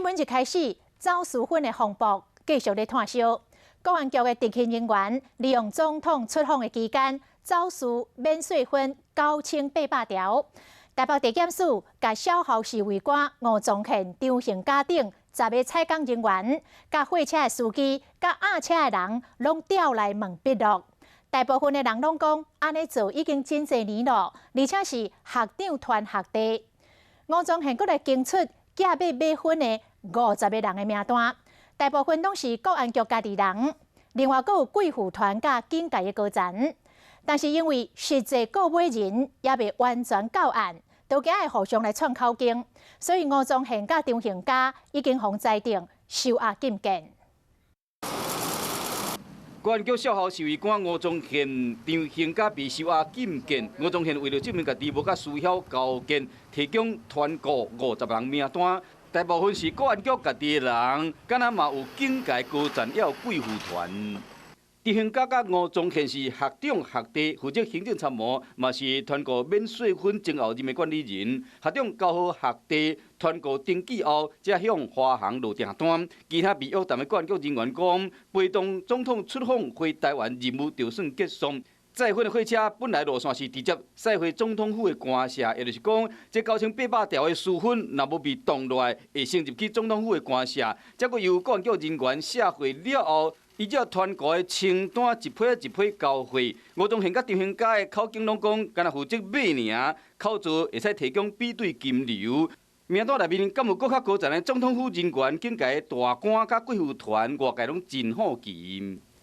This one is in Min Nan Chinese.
本日開始，走私粉的風暴繼續咧湠燒。國安局的特勤人員利用總統出訪的期間，走私免稅粉9800條。台北地檢署共消防侍衛官吳宗憲、張興嘉等10個採工人員，佮貨車的司機、佮押車的人，攏調來問筆錄。大部分的人攏講，按呢做已經真濟年囉，而且是學長傳學弟。吳宗憲閣來供出寄買買粉的50個人的名單，大部分攏是國安局家己人，另外閣有貴婦團佮警界的高層。但是因為實際購買人猶未完全到案，都驚會互相來串口供，所以吳宗憲佮張興嘉已經予裁定收押禁見。國安局少校侍衛官吳宗憲、張興嘉被收押禁見。吳宗憲為了證明家己無佮蘇曉勾結，提供團購50人名單，大部分是國安局家己的人，敢若嘛有警界高層，也有貴婦團。張興嘉佮吳宗憲是學長學弟，負責行政參謀，嘛是團購免稅粉前後任的管理人。學長交予學弟團購登記後，才向華航落訂單。其他被約談的國安局人員講，陪同總統出訪回台灣任務就算結束。載粉的貨車本來路線是直接駛回總統府的官舍，也就是講，這9800條的私粉若無被擋落來，會先入去總統府的官舍。這閣由國安局人員卸貨了後，依照團購的清單一批一批交貨。吳宗憲佮張興嘉的口供攏講，干焦負責買爾，口座會使提供比對金流。名單內面敢有閣較高層的總統府人員、警界大官佮貴婦團，外界攏真好奇。